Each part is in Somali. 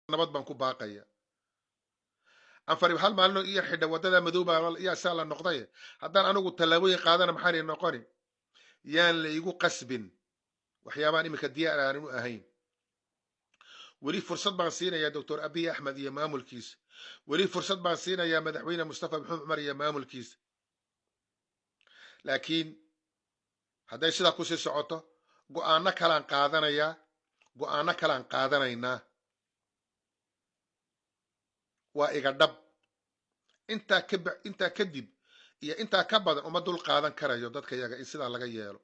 Nabad baan ku baaqaya. Anfari hal maalino iyo xidha waddada madow baa yaa saa la noqday. Haddaan anigu tallaabooyin qaadana, maxaanay noqoni? Yaan la igu qasbin waxyaabaan iminka diyaar aanan u ahayn. Weli fursad baan siinayaa Doctor Abiy Axmed iyo maamulkiisa. Weli fursad baan siinayaa Madaxweyne Mustafa Maxamed Cumar iyo maamulkiisa. Laakiin hadday sidaa kusii socoto, go'aano kalaan qaadanayaa, go'aano kalaan qaadanaynaa. Waa iga dhab. Intaa kadib iyo intaa ka badan uma dul qaadan karayo dadka yaga in sidaa laga yeelo.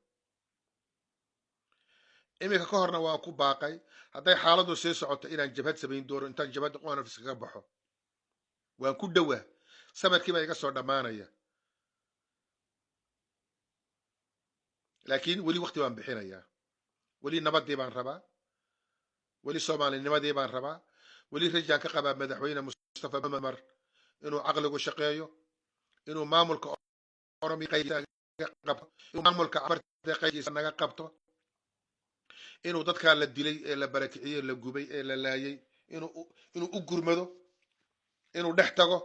Iminka ka horna waan ku baaqay, hadday xaaladdu sii socoto, inaan jabhad samayn doono, intaan jabhadda ONLF kaga baxo. Waan ku dhowaa, sabarkii baa iga soo dhammaanaya, laakiin weli wakti baan bixinayaa. Weli nabadii baan rabaa, weli soomaalinimadii baan rabaa, weli rajaan ka qabaa Madaxweyne Mustafa Cumar inuu caqligu shaqeeyo, inuu maamulka qabto, inuu maamulka qaybkiisa naga qabto, inuu dadkaa la dilay ee la barakiciyey, la gubay ee la laayay, inuu u gurmado, inuu dhex tago,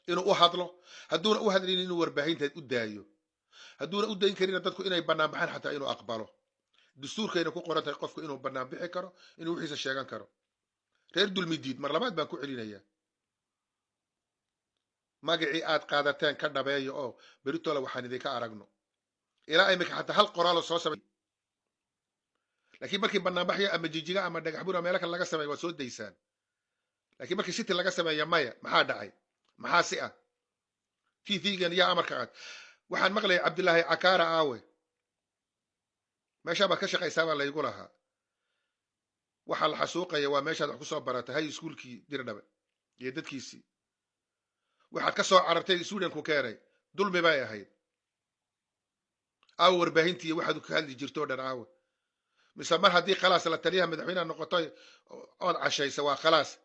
inuu u hadlo. Hadduuna u hadlaynin, inuu warbaahinta u daayo. Hadduuna u dayn karina, dadku inay bannaan baxaan xataa inuu aqbalo. Dastuurkayna ku qoran tahay qofku inuu bannaan bixi karo, inuu wixiisa sheegan karo. Reer Dulmidiid, mar labaad baan ku celinayaa, magacii aad qaadateen ka dhabeeya oo beritola waxaan idinka aragno. Ilaa imika xataa hal qoraalo soo samay, laakiin markii banaanbaxyo ama Jijiga ama Dhagaxbuur ama meelo kale laga sameeyo, waad soo daysaan. Laakiin markii City laga sameeya, maya. Maxaa dhacay? Maxaa si ah? TV-gan yaa amarka qaad? Waxaan maqlayay Cabdilaahi Cakaara. Aawe? Meeshaa baad ka shaqaysaa baa laygu lahaa. Waxaa la xasuuqaya waa meeshaad wax kusoo baratay, hay iskuulkii Dirdhabe iyo dadkiisii. Waxaad ka soo carartay Sweden ku keenay dulmi bay ahayd. Aawe warbaahintii iyo waxaad ka hadli jirto o dhan? Aawe? Mise mar haddii khalaas la taliyaha madaxweyneha noqotoy ood cashaysa, waa khalaas?